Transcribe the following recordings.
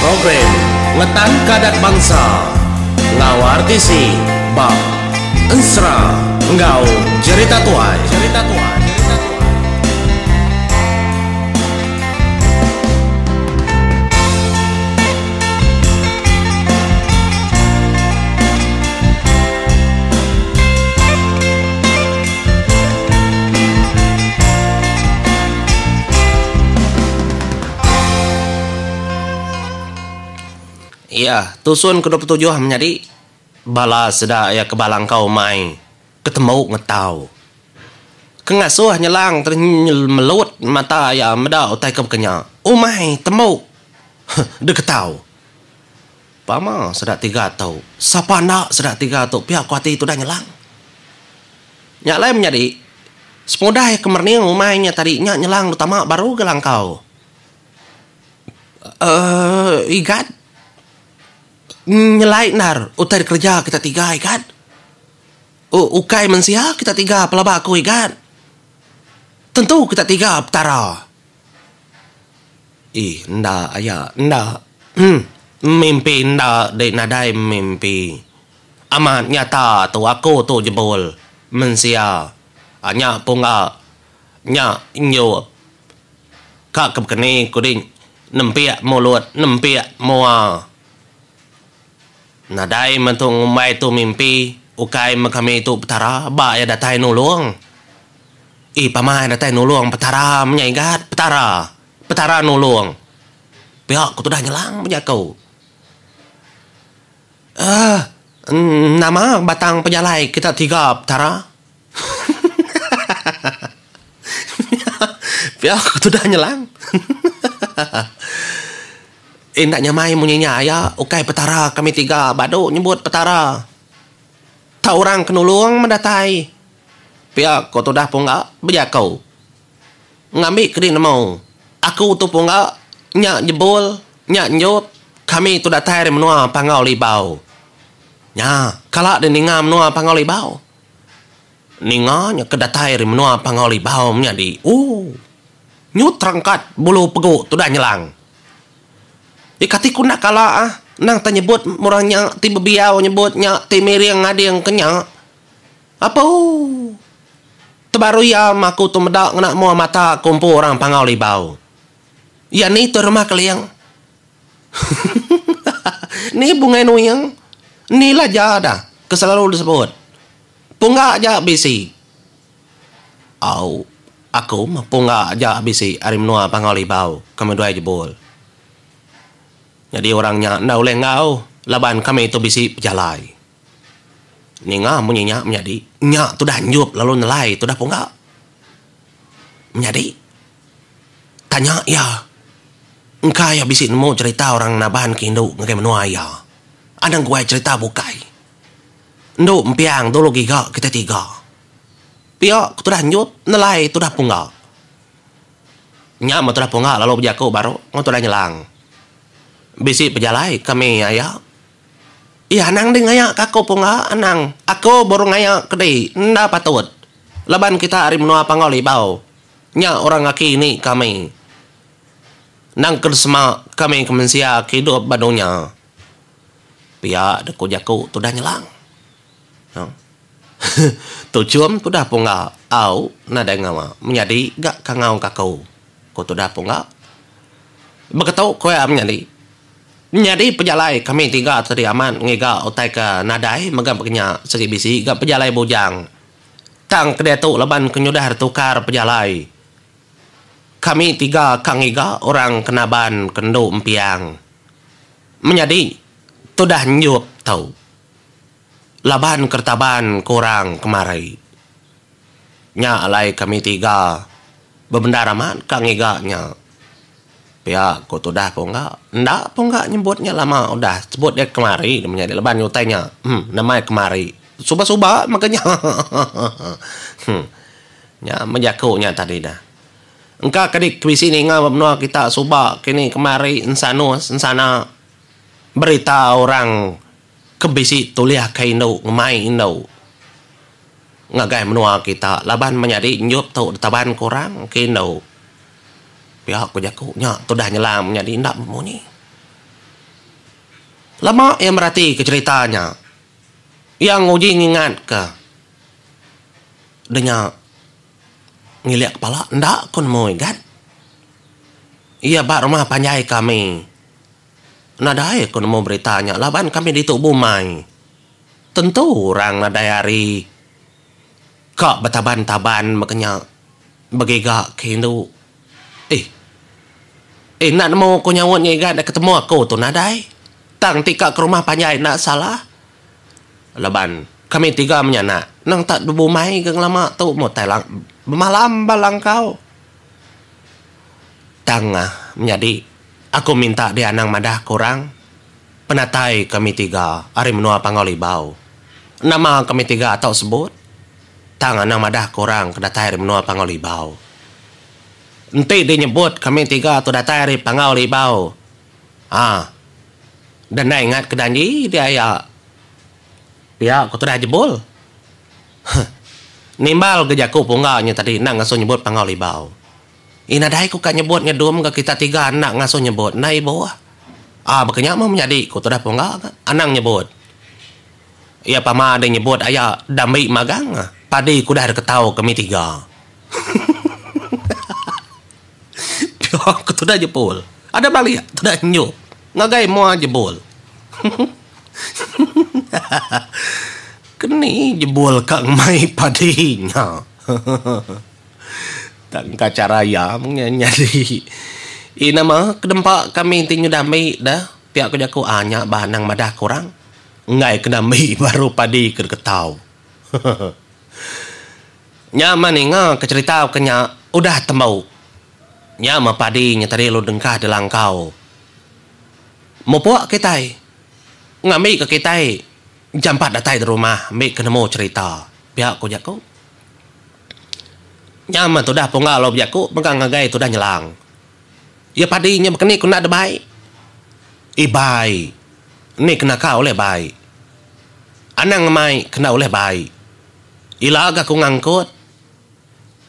Program Ngetanka Adat Bansa enggau RTC ba Ensera enggau Jerita Tuai. Iya, tusun ke 27 menyadi bala sida iya ke balangkau mai ketemu ngetau. Ke ngasuh nyelang melut mata iya meda utai ke bekenya. Umai tembu diketau. Pama sida tiga tu. Sapa enda sida tiga tu pia ku ati tudah nyelang. Nya alai menyadi, semudah iya ke merening umai nya tadi nya nyelang lu tama baru ga langkau. Eee igat nyelai endar utai dikereja kita tiga igat. Ukai mensia kita tiga pelaba aku igat. Tentu kita tiga petara. Ih enda aya enda mimpi enda dei nadai mimpi. Amat nyata tu aku tu jebul mensia nya pungga nya enjuk ka ke bekeni ku dei nempik mulut nempik mua. Nadai meh tu ngumbai tu mimpi ukai meh kami tu petara ba iya datai nulung. Ih pamai datai nulung petara menya igat petara petara nulung. Pia ku tudah nyelang bejaku. Aaa nama batang pejalai kita tiga petara. Pia ku tudah nyelang. Ih enda nyamai munyi nya aya ukai petara kami tiga badu nyebut petara. Tau orang ke nulung meh datai. Pia ko tudah pungga bejaku. Ngambi ke di nemu. Aku tu pungga nya jebul nya enjup kami tu datai ari menua Panggau Libau. Nya kala di ninga menua Panggau Libau. Ninga nya ke datai ari menua Panggau Libau menyadi ooh nyu terangkat bulu pegu tudah nyelang. Ih kati ku enda kala ah endang tak nyebut orang nya ti bebiau nyebut nya ti miring ngading ke nya. Apoo. Tebaru iya meh aku tu meda ngena mua mata aku empu orang Panggau Libau. Iya ni tuai rumah Keling. Ni Bungai Nuing. Ni Laja dah ke selalu disebut. Pungga aja bisi. Au. Aku meh pungga aja bisi ari menua Panggau Libau kami duai jebul. Nyadi orang nya enda ulih enggau laban kami tu bisi pejalai. Ninga munyi nya menyadi nya tudah enjup lalu nelai tudah pungga. Menyadi tanya iya engka iya bisi nemu cherita orang naban ke indu ngagai menua iya. Anang guai cherita bukai. Endu empiang dulu giga kitai tiga. Pia ku tudah nyut nelai tudah pungga. Nya meh tudah pungga lalu bejaku baru enggau tudah nyelang. Bisi pejalai kami aya. Ih anang deh ngaya ka aku pungga anang. Aku baru ngaya ke dih enda patut. Laban kita ari menua Panggau Libau. Nya orang aki ini kami. Endang ke sema kami ke mensia ke idup ba dunya. Pia deh ku jaku tudah nyelang. Tuchum tudah pungga au nadai ngawa menyadi ga kangau ka aku, ku tudah pungga. Beketu ku iya menyadi. Nyadi pejalai kami tiga tadi amat ngiga utai ke nadai mega pekenya sigi bisi ga pejalai bujang. Tang ke diatu laban ke nyudah ditukar pejalai. Kami tiga ka ngiga orang ke naban ke endu empiang. Menyadi tudah enjup tu. Laban keretaban ke orang kemari. Nya alai kami tiga bebendar amat ka ngiga nya. Pia ku tudah pungga. Enda pungga nyebut nya lama udah sebut iya kemari menyadi laban utai nya uhh nama iya kemari. Suba-suba mega nya hahaha. Nya meh jaku nya tadi dah. Engka kadi bisi ninga ba menua kita suba kini kemari ensanus ensana berita orang ke bisi tulihka indu ngemai indu ngagai menua kita laban menyadi enjup tu ditaban ke orang ke indu. Pia ku jaku nya tudah nyelam menyadi enda bemunyi. Lama iya meratika cherita nya. Iya nguji ngingatka deh nya ngilik kepala enda ku nemu igat. Iya ba rumah panjai kami. Nadai ku nemu berita nya laban kami ditu bumai. Tentu orang nadai hari ka betaban-taban mega nya begiga ke indu. Eh. Eh enda nemu ku nyaut nya igat ketemu aku tu nadai. Tang ti ka ke rumah panjai enda salah. Laban kami tiga menyanak nang tak bebumai ga ngelama tu meh utai bemalam ba langkau. Tang menyadi aku minta dia anang madah ke orang penatai kami tiga ari menua Panggau Libau. Nama kami tiga tau sebut tang anang madah ke orang ke datai ari menua Panggau Libau. Enti di nyebut kami tiga tu datai ari Panggau Libau aa Deh enda ingat ke danji dia aya. Pia ku tudah jebul. Huh. Nimbal ga jaku pungga nya tadi enda ngasuh nyebut Panggau Libau. Ih nadai ku ka nyebut ngedum ga kita tiga enda ngasuh nyebut enda ibuh. Ah baka nya meh menyadi ku tudah pungga ga anang nyebut. Iya pama deh nyebut aya dambi magang padi ku udah diketau kami tiga. Pia ku tudah jebul. Ada balik tudah nyuk ngagai mua jebul. Keni jebul ka ngemai padi nya. Tak engka chara iya mung nya nyadi. Ii nama ke dempa kami ti nyudah ambi deh pia ku jaku aa nya ba anang madah ke orang enggai ke ambi baru padi ke diketau. Nya meh ninga ke cherita ke nya udah tembu. Nya meh padi nya tadi lalu dengkah dilangkau. Mupuk kitai ngambi ke kitai jampat datai di rumah ambi ke nemu cherita pia ku jaku. Nya meh tudah pungga lalu bejaku mega ngagai tudah nyelang. Iya padi nya baka ni ku enda debai. Ibai ni ke naka ulih bai. Anang ngemai ke enda ulih bai. Ila ga ku ngangkut.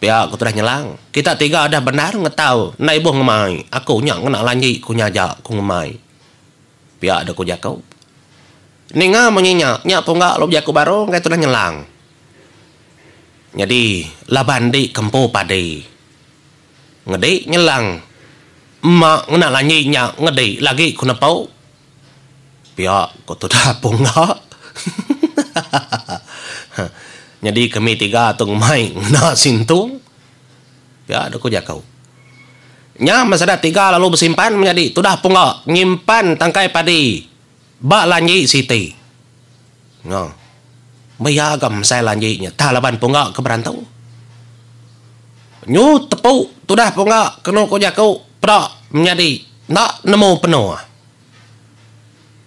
Pia ku tudah nyelang. Kita tiga udah bendar ngetau enda ibuh ngemai. Aku nya ngena lanji ku nya aja ku ngemai. Pia deh ku jaku. Ninga munyi nya, nya pungga lalu bejaku baru ngagai tudah nyelang. Nyadi laban di kempu padi. Ngedi nyelang. Ema ngena lanji nya ngedi lagi ku nepu. Pia ko tudah pungga. Nyadi kami tiga tu ngemai ngena sintung. Pia deh ko jaku. Nya meh sida tiga lalu besimpan menyadi tudah pungga nyimpan tangkai padi ba lanji siti. Nya. Maya ga mesai lanji nya tah laban pungga ke berantu. Nyu tepu tudah pungga kenu ko jaku peda menyadi enda nemu penuh.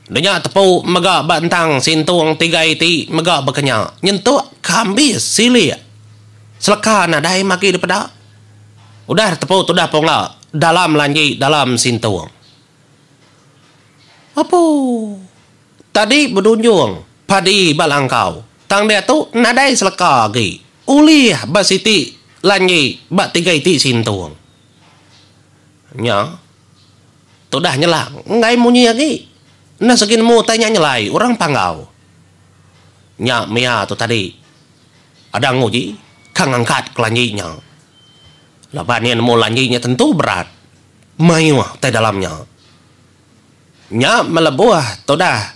Denya tepu mega ba entang sintung tiga iti mega baka nya nyentuk ke ambis silik seleka nadai magi dipeda. Udah tepu tudah pungga dalam lanji dalam sintung. Apu. Tadi bedunjung padi ba langkau tang diatu nadai seleka agi ulih ba siti lanji ba tiga iti sintung. Nya. Tudah nyelang enggai munyi agi. Enda segi nemu utai nya nyelai orang Panggau. Nya mia tu tadi ada nguji ka ngangkat ke lanji nya. Laban iya nemu lanji nya tentu berat mayuh utai dalam nya. Nya melebuh tudah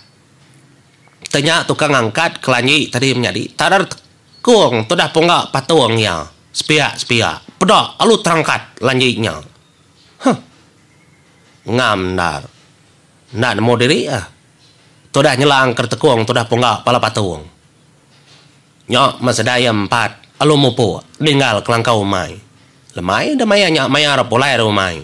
te nya tukang ngangkat ke lanji tadi menyadi tadar tekung tudah pungga patung iya sepiak-sepiak peda alu terangkat lanji nya. Huh. Ngam endar. Enda nemu diri ah. Tudah nyelang ke tekung tudah pungga pala patung. Nya meh sedai iya empat alu mupuk ninggal kelangkau umai. Lemai deh maya nya maya ra pulai ari umai.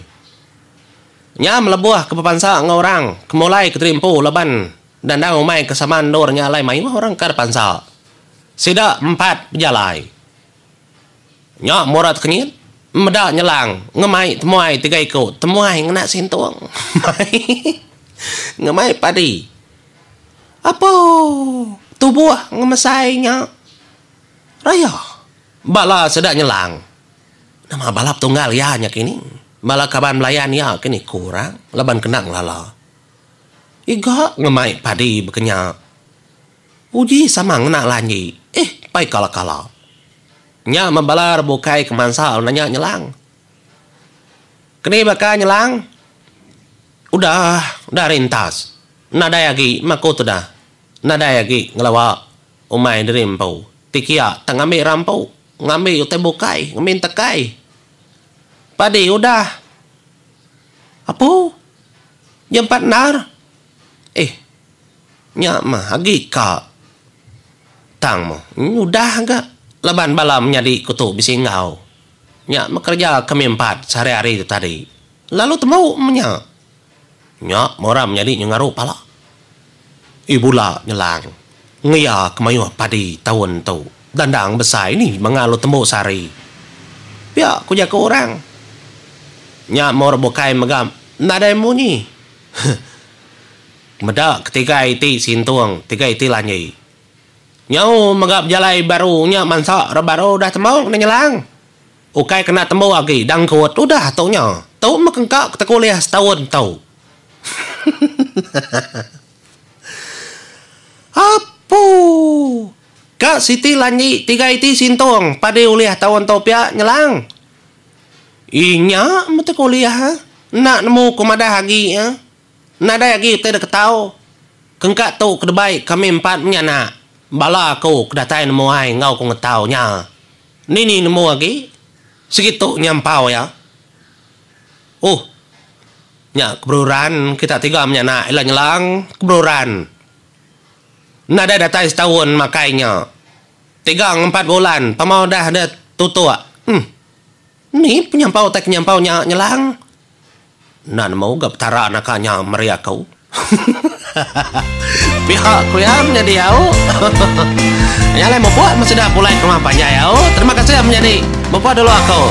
Nya melebuh ke bepansa enggau orang ke mulai ke terimpu laban dandang umai ke sama endur nya alai mayuh orang ke dipansa. Sida empat bejalai. Nya mura tekenyit meda nyelang ngemai temuai tiga iku temuai ngena sintung mai ngemai padi. Apo tubuh ngemesai nya raya bala sida nyelang. Nama bala petunggal iya nya kini bala kaban belayan iya kini ku orang laban kena ngelala. Iga ngemai padi bekenya. Uji sama ngena lanji. Eh, pai kala-kala. Nya meh bala bukai ke mansa nanya nyelang. Keni baka nyelang? Udah, udah rintas. Nadai agi meh aku tudah. Nadai agi ngelawa umai diri empu. Ti kia tang ngambi rampu, ngambi utai bukai, ngambi entekai. Padi udah. Apu. Jampat endar. Eh. Nya mah agi ka. Tang meh udah ga laban bala menyadi ku tu bisi enggau. Nya meh kereja kami empat sehari-hari tu tadi. Lalu tembu meh nya. Nya meh orang menyadi nyengaru pala. Ii bula nyelang ngeya ke mayuh padi taun tu. Dandang besai ni manga lalu tembu sehari. Pia ku jaku orang. Nya meh orang bukai mega nadai munyi. Meda ketiga iti sintung, tiga iti lanji. Nyau mega bejalai baru nya mansa re baru udah tembu kena nyelang. Ukai kena tembu agi dangkut udah tu nya. Tu meh kengka ke tekulih setaun tu. Apuu. Ka siti lanji tiga iti sintung padi ulih taun tu pia nyelang. Inya meh tekulih enda nemu ku madah agi. Nadai agi utai da ketau. Kengka tu ke debai kami empat menyanak. Bala aku ke datai nemu ai enggau ku ngetau nya. Nini nemu agi. Sigi tu nyampau iya. Uh. Nya keberuran kita tiga menyanak ila nyelang keberuran. Nadai datai setaun makai nya. Tiga ngempat bulan pama udah deh tutuk. Huh. Ni penyampau utai ke nyampau nya nyelang. Enda nemu ga petara naka nya meri aku. Pia ku iya menyadi au. Nya alai mupuk meh sida pulai ke rumah panjai au. Terima kasih menyadi. Mupuk dulu aku.